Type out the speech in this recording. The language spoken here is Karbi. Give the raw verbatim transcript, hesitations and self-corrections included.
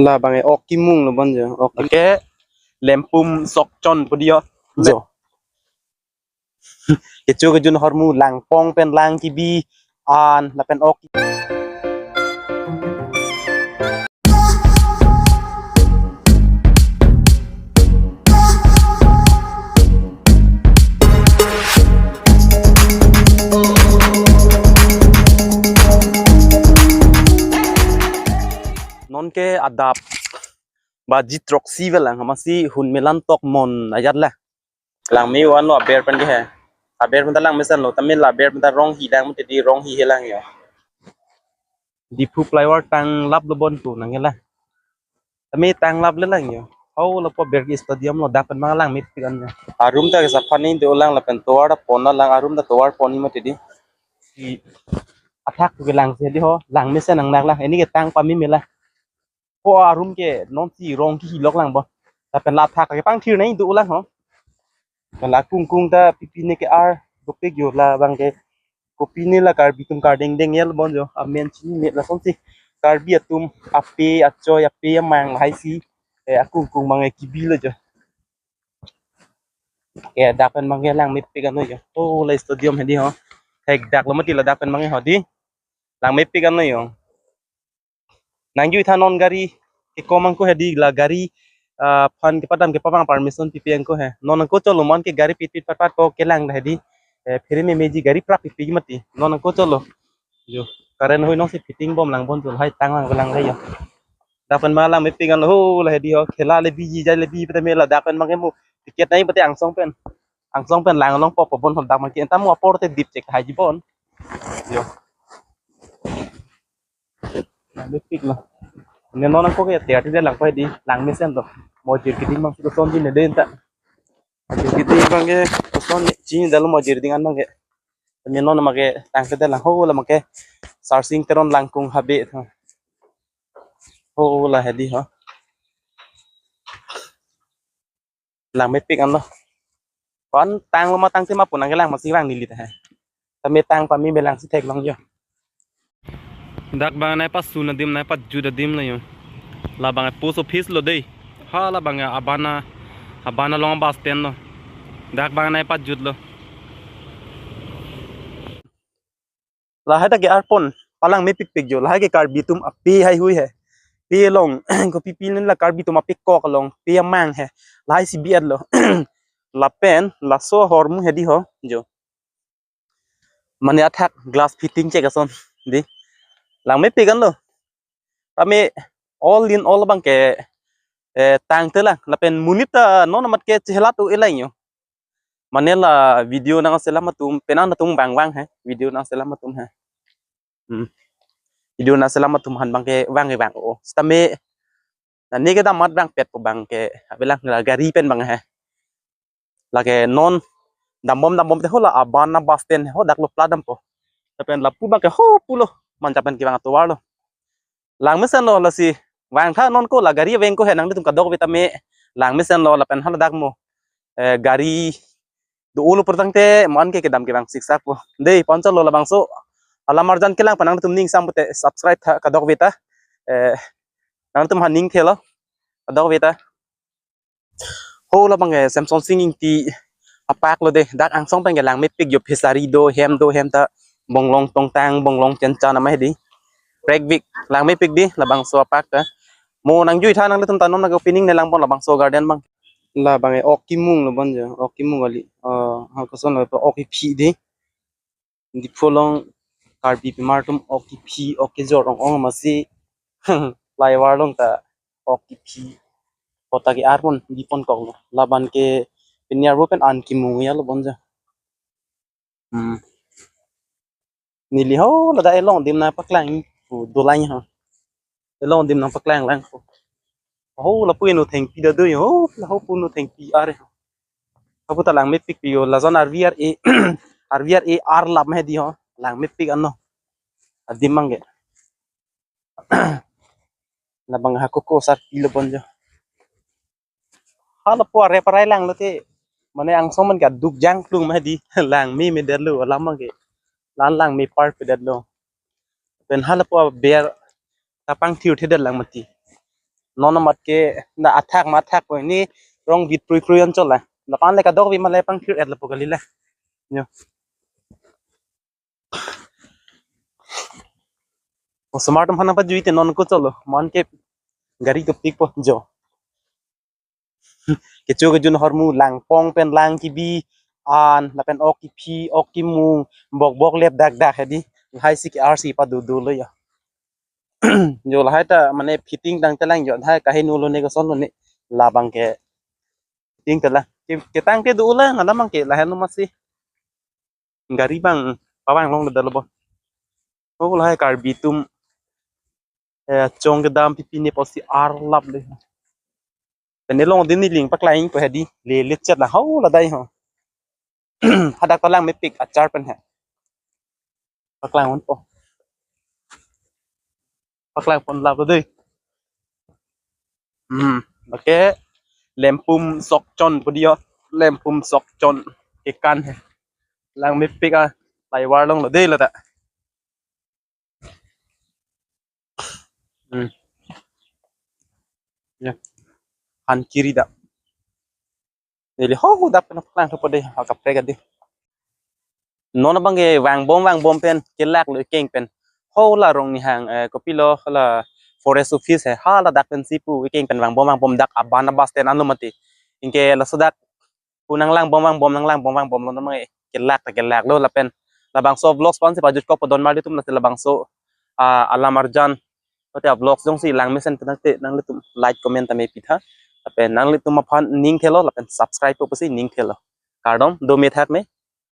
Labang e ok kimung lo bon jo. Ok. Oke. Lempum sok chon pu di ho. Jo. Kecho kejun ahormu langpong pen lang kebi an lapen ok. Non ke adap baji throksi vel lang, amatsi hun melan tok mon ajat la. Langme-o anlo aber pen ke he. Aber pen ta langmesen lo, tame la aber pen ta rong hi lang mati di, rong hi he lang jo. Diphu flyover tanglap lo bon tu nang ke la. Tame tanglap le lang jo. Ho lapu aber ke stadium lo, dak pen abang langmepik an jo. Arum ta ke saphan ni do lang lapen tovar ta pon lang, arum ta tovar pon ni mati di. Si athak ke lang si di ho, langmesen nang nak la. Ini ke tang pame me la. Ho arum ke non si rong ke hilok lang bo. Lapen la athak ke pangthir nai do lang ho. Lapen la kungkung ta pipi ne ke ar dopik jo, labang ke kopi ne la Karbi atum kardeng deng el bon jo. Amen chini ne lason si Karbi atum ape achoi ape amang lahai si, eh, akungkung abang ke kebi lo jo. Eh, dak pen abang ke langmepik an lo jo. Oh, la stadium he di ho. Thek dak lo mati la dak pen abang ke ho di. Langmepik an lo jo. Nangjuitha non gari kekom angko he di, la gari, ah, aphan kepadam kepavang permission pipi angko he. Non angko cholo, man ke gari pit pit pat pat ko kelang da he di. Eh, phere memeji gari prap pipi mati. Non angko cholo. Jo, current hoi non si fitting bom lang bon jo, lahai tang lang lang jo. Dak pen abang langmepik an lo ho la he di ho, khela le biji jai le bi pete me la dak pen abang ke mo. Ticket nai pete angsong pen. Angsong pen lang long po po bon ho dak abang ke enta mo apor te dip chek hai ji bon. Jo. Langmepik lo. Ne non angko ke te ati de lang pai di, langmesen to. Mojir keding abang si koson di ne de enta. Mojir keding abang ke koson di, chini dalo mojir keding an abang ke. Ne non abang ke tangte de lang ho la abang ke. Sarsing Teron Langkung habe tha. Ho la he di ho. Langmepik an lo. Kon tang lo ma tangte ma pu nang ke lang amatsi vang neli ta he. Tame tang pame me lang si theklong jo. Dak abang nai pasun adim nai pajut adim lo jo. Labang post office lo dei. Ha labang abana abana along bus stand lo. Dak abang nai pajut lo. Lahai ta ke arpon palangmepikpik jo. Lahai ke Karbi atum ape haihui he. Pe along kopi pi nen la Karbi atum ape kok along pe amang he. Lahai si bi-et lo. Lapen laso ahormu he di ho jo. Mane athak glass fitting chek ason di. Langmepik an lo. Tame all in all abang ke, eh, tangte lang. Lapen monit ta non amat ke chehelat u elang jo. Mane la video nangselam atum, penang atum vangvang he, video nangselam atum he. Hmm. Video nangselam atum aphan abang ke vang ke vang o. Sitame nani ke damat vangpet pu abang ke, abelang la gari pen abang he. Lake non dambom dambom te ho la abana bus stand ho dak lo pla dampo. Lapen lapu abang ke ho pulo, manja pen kevang atovar lo. Langmesen lo lasi vangtha non ko la gari veng ko he nangtum kadokave tame. Langmesen lo lapen hala dak mo, eh, gari do-o lo purtangte man ke kedam kevang siksak po. Dei, ponchot lo labangso. Alam arjan kelang pen nangtum ning sam pute subscribe tha kadokave ta. Eh, nangtum ha ning thelo kadokave ta. Ho labang ke Semsonsing Ingti apak lo dei, dak angsong pen ke langmepik jo, fishery do, hem do, hem ta bonglong tongtang, bonglong chenchan amai di. Prekvik langmepik di labangso apak ta. Mo nangjuitha nangtum ta non nang opening ne lang bon labangso garden abang. Labang e ok kimung lo bon jo, ok kimung kali. Oh, ha koson lo ok iphi di. Diphu along Karbi pimar atum ok kiphi, ok kejor ong ong amatsi flyover along ta ok kiphi. Kota ke arpon dipon kok lo. Laban ke piniar bo pen an kimung ya lo bon jo. Hmm. Neli ho ladak elong adim nangpaklang pu dolang ho. Elong adim nangpaklang lang pu. Ho lapu eno thengpi da do ho, la ho pu no thengpi are ho. Hapu ta langmepikpik jo, lason R V R A, R V R A R lap he di ho, langmepik anlo. Adim abang ke. Labang hako ko sarpi lo bon jo. Hala pu are parai lang lote. Mane angsong man ke duk jangklung ma di langme me det lo alam abang ke. Lan langme par pe det lo. Pen hala pu aber kapangthir the det lang mati. Non amat ke na athak ma athak ko ini rong bit prui prui an chol la. Lapen le kadokave ma le pangthir et lapu kali le. Yo. Osomar atum aphan nangpajui te non ko cholo. Mo-an ke gari dopik po jo. Kecho kejun ahormu langpong pen lang kebi an lapen ok kephi ok kemung bok bok lep dak dak hedi. Lahai si ke-ar si padu du lo ya. Jo lahai ta mane fitting tang telang jo lahai kaheno lo ne koson lo ne labang ke fitting telang. Ke, ketang ke do lang alam abang ke lahai lo masi. Gari abang pavang longledet lo bo. Oh lahai Karbi atum eh chong kedam pipi ne posi arlap le. Pen ne longdin neling paklang po hedi le lechet la hau la dai ho. Hadak ta lang mepik achar pen he. Paklang un po. Paklang pon lap dei. Hmm, oke. Lempum sokchon pu diyo. Lempum sokchon kekan he. Lang mepik a laivar longlo dei lo ta. Hmm. Ya. Han kiri dak. Neli ho dak pen paklang thupo dei, ha kaprek adi. Non abang ke vangbom vangbom pen kelak lo keng pen. Ho la rong ni hang eh, kopilo la forest office he ha ladak pen si pu keng pen vangbom vangbom dak aban abas ten anlo mati. Anke laso dak pu nanglangbom vangbom nanglangbom vangbom lo namang eh, kelak ta kelak lo lapen labangso vlogs pen si pajut ko podon mar ditum nasi labangso ah, alam arjan. Kote vlogs jongsi lang mesen penang te nanglitum like comment tame pitha. Lapen nanglitum aphan ning thelo lapen subscribe po pusi ning thelo. Kardom do me thak me.